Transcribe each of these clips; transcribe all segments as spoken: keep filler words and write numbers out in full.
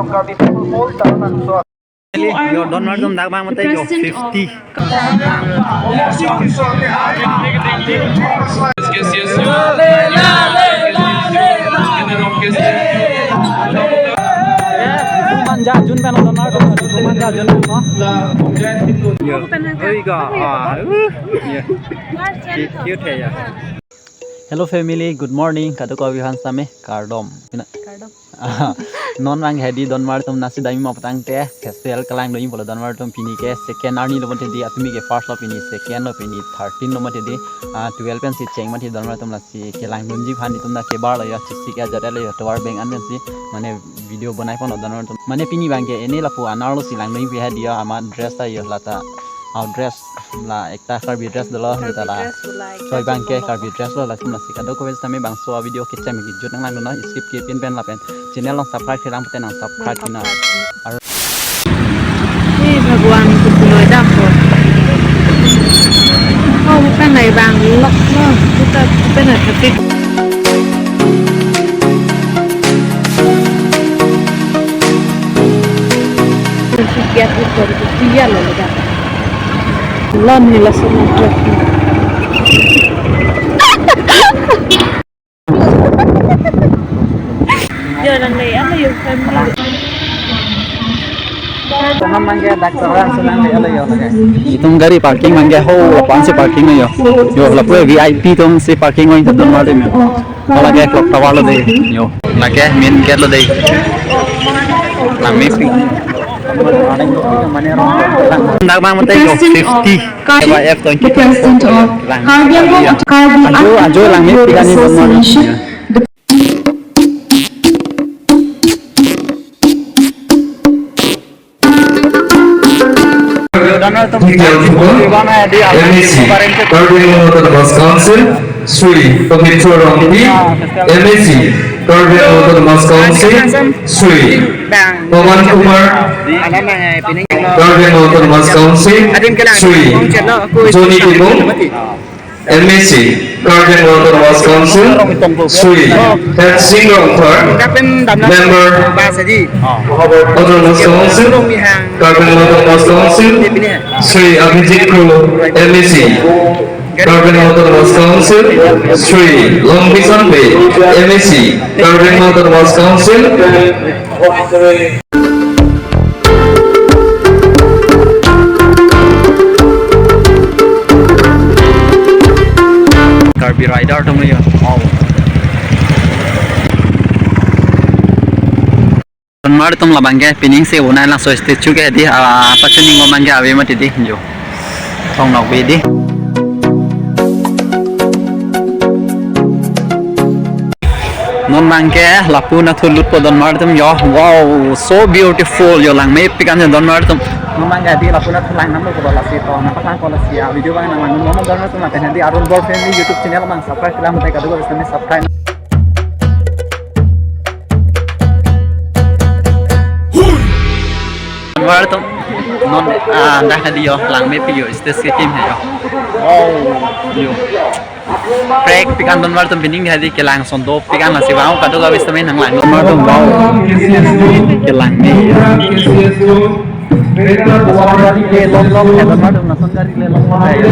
Yo, donmar atum dak bang mate yo, fifty. Manja jun pen donmar atum, manja jun pen, no? Yo. Oi ga, ah, uh, yeah. Cute, cute hai ya. Hello family, good morning. Kadokave aphan sitame kardom. Pina- Kardom. Non bang hedi donmar atum nasi dami ma patang te festival kelangdunji pulo donmar atum, pini ke second arni lo mate di, atumi ke first lo pini, second lo pini, thirteen lo mate di, ah, twelve pensi cheng mate donmar atum, lasi kelangdunji aphan itum dak kebar lo yo, chisi ke ajat lo yo, tovar beng an pensi, mane video bonai pon lo donmar atum. Mane pini bang ke ene lapu anerlo si langdunji pi hedi yo, amat dress ta yo lata, out dress la ekta Karbi dress dolo, Karbi kita la. Dress ulai, choi bang ke Karbi dress lo, lason lasi kadokave sitame bangso video kechem kejut nanglangdun non, skip kepin pen lapen channel along subscribe kelang pute nang subscribe kina. Nang subscribe kina. Aro ni Bhagwan kukuloi dako. Oh, bukan nai bang lok no. Bukan, bukan nai traffic. Kiat itu, itu dia lo, lo dapat. Lon ni lason nang traffic. Yo, nang dei, ano yung family? Teman mangke dak terang senang ya, lo yo, lagi. Itum gari parking mangke ho, aphan si parking lo yo. Yo, lapu V I P atum si parking lo, itum donmar atum yo. Ho lake clock tower lo dei. Yo, lake main gate lo dei. Langme pi. Dak bang mate yo, fifty. F twenty. The president of Karbi Anglong Autonomous Ajo, ajo langme pi kani donmar atum. Association. Donmar atum, M A C, Karbi Anglong Autonomous Council, Shri Pabitra Rongpi, M A C, Karbi Anglong Autonomous Council, Shri Pawan Kumar, Karbi Anglong Autonomous Council, Shri Johnny Timung, M A C, Karbi Anglong Autonomous Council, Shri Hensing Rongphar, Member, Autonomous Council, Karbi Anglong Autonomous Council, Shri Abhijit Kro, M A C, Karbi Anglong Autonomous Council, Shri Longbisan Bey, M A C, Karbi Anglong Autonomous Council, Karbi Rider atum ya. Wow. Donmar atum labang ke pining si unai laso statue ke di, ah, apa chuning ko mangke ave mati di, jo. Thong nok be di. Non bang ke lapu nathu lutpo donmar atum yo. Wow, so beautiful yo, langme pi kan donmar atum. Non bang ke di lapu nathu lang nam lo ko lasi to, nangpaklang ko lasi ya. Video bang nanglang non donmar atum lapen di Arun Bor Family YouTube channel bang subscribe kelang pute kadokave sitame subscribe. Donmar atum non, ah, dak hedi yo, langme pi yo, stage kekim he yo. Wow, yo. Prek pi kan donmar atum pining hedi kelang son do pi kan lasi bang kadokave sitame nanglang donmar atum, wow. Kelang ni. Gari le lok lok he donmar atum, lason gari le lok lok he.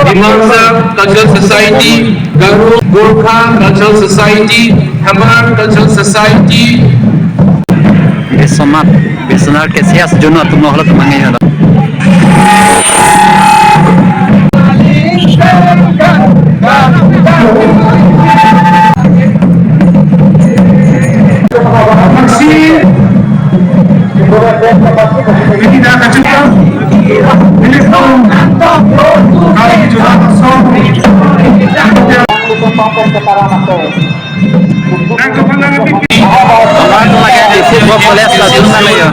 Dimasa Cultural Society, Garo Gorkha Cultural Society, Hmar Cultural Society. Biswanath, Biswanath K C S Juno atum lo halo tumang ya. Football college la dun na yo.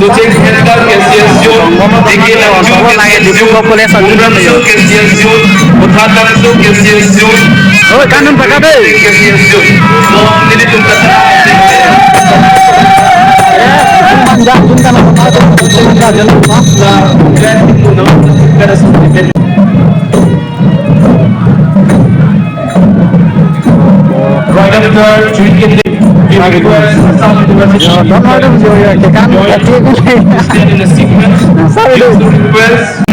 Sachin Khetkar K C S Jun, Dikil Lamjung K C S Zone, Umrangso K C S Zone, Bothatlangso K C S Zone, oh, kanun pakai deh. K C S Zone. So, nelitum kata. Right after drinking, we request Assam University to join us in the sequence. We also request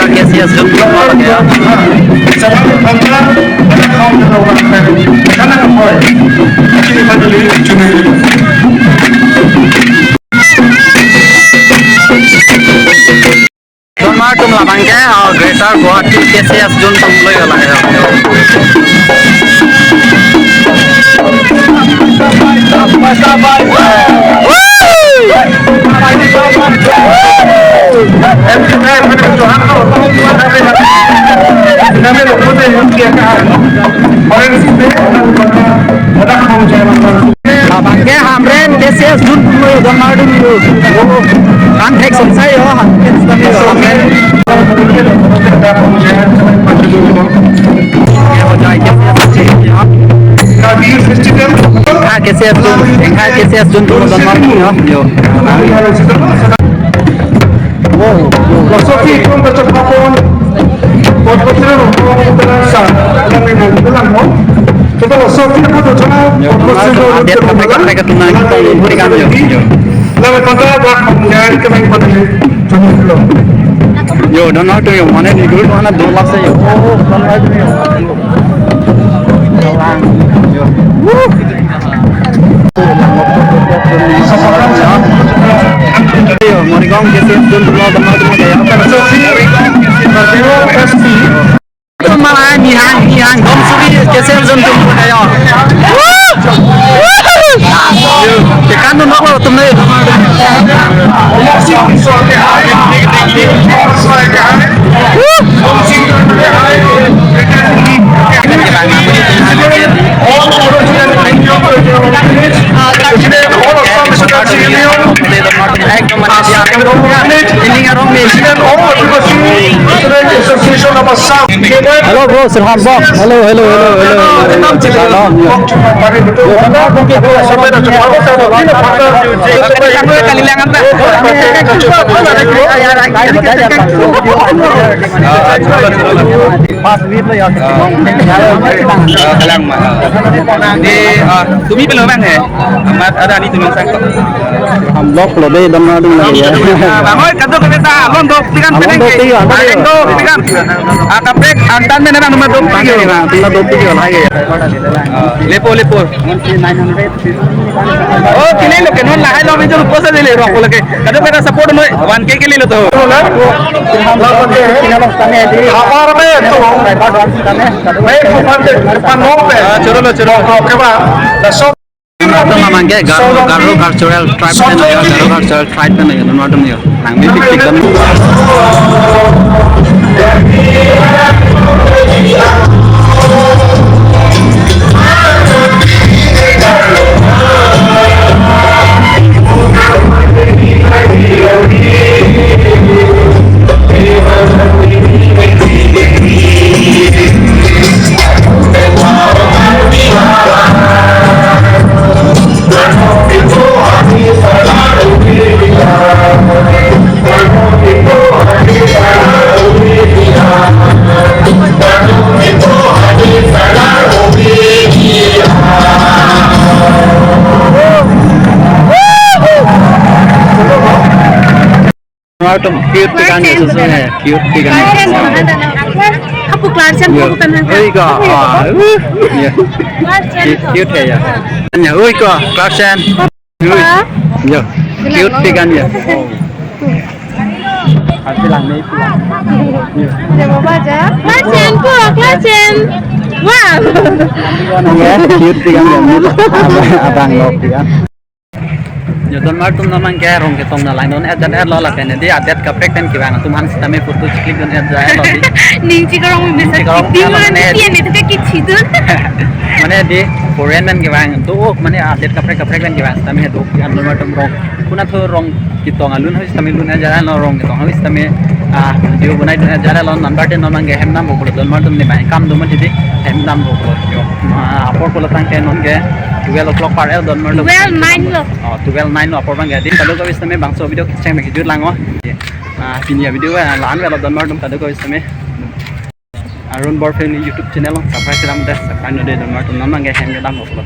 K C S Zone Two. Donmar atum labang ke, uh, Greater Guwahati K C S Zone Two lo yo lang yo. Labang ke Hamren K C S Zone Two lo yo, Donmar atum yo. Oh, kan thek sonsai yo, kan thek sonsai yo, Hamren. Ah, K C S Zone, ah, K C S Zone Two lo, Donmar atum yo. Yo. Laso atum kachepapon, pot pot sira rong rong sa, kami nang pulang mo. Kita laso atum apa tu cuma, yo, pot pot sira rong rong sa, kami nang pulang mo. Lalu kata dak menjadi kami pada ni, cuma lo. Yo, Donmar atum yo, mane ni guru mana dua lakh sa yo. Oh, Donmar atum yo. Yo. Wuh. Yo, Morigaon K C S Zone Two lo, Donmar atum yo. Morigaon K C S Zone Two lo, Donmar atum yo. Atum malah nihang, nihang, dom subi K C S Zone Two lo yo. Yo, tekan dun lo atum ni. Hello, bro, Sirham, bro. Hello, hello, hello, hello, hello. Hello. Mas, wait lo ya. Ah, kalang ma. Di, ah, tumi pelo bang he. Amat ada ni tumi sang. Ham lok lo deh, Donmar atum lagi ya. Ah, bang, oi, kado kami ta, alon do, pikan. Alon peneng do, ke. Pikan, alon do, pikan. Ah, kaprek, angtan mena bang, nomor do, pikan. Pikan do, pikan lagi ya. Ah, lepo, lepo. Oh, kile lo ke non lahai lo, minjor posa dele rok lo ke. Kado kami ta support noi, one K kile lo to. हमारे में तो मैं भूपेंद्र पन्नों पे Ah, choro lo, choro lo. Oke, Pak. Laso atum labang ke Garo, Garo cultural tribe pen yo, Garo cultural tribe pen yo, Donmar atum yo. Nang mi tik tik dam. Cute pikan ya, susu ya, cute pikan ya. Apo Clarkson ko kan. Oi ko, ah, uh, ya. Cute, cute ya, ya. Ya, oi ko, Clarkson. Oi. Ya, cute pikan ya. Hati lang ni pulang. Ya, bawa aja. Clarkson ko, Clarkson. Wah. Ya, cute pikan ya. Abang, abang lo pikan. Donmar atum, non abangke rong ketong nanglang dun-et jat-et lo lapen dei, adet kaprek pen kevang atum aphan sitame photo chiklik dun-et jat-et lo dei. Ning chikarong mi mesa. Ning chikarong kiting lo mane. Nanti ane thake kichidun. Mane dei, foreign pen kevang do-ok, mane adet kaprek kaprek pen kevang sitame do-ok, an donmar atum rong. Konathu rong ketong alun hau sitame lun-et jat-et lo, rong ketong hau sitame, ah, video bonai dun-et jat-et lo, non abangke non abangke hem dampo pulo donmar atum, ne abang kam do mati dei, hem dampo pulo yo. Ah, apor pulo tangte non ke twelve o'clock par-et donmar atum. Twelve nine lo. Oh, twelve nine lo apor abangke dei. Kadokave sitame bangso video kecheng me kejut lang o. Ah, pini avideo, ah, la-an avelo donmar atum, kadokave sitame. Arun Bor Family YouTube channel lo subscribe dam dei, subscribe non dei donmar atum, non abangke hem kedam pulo.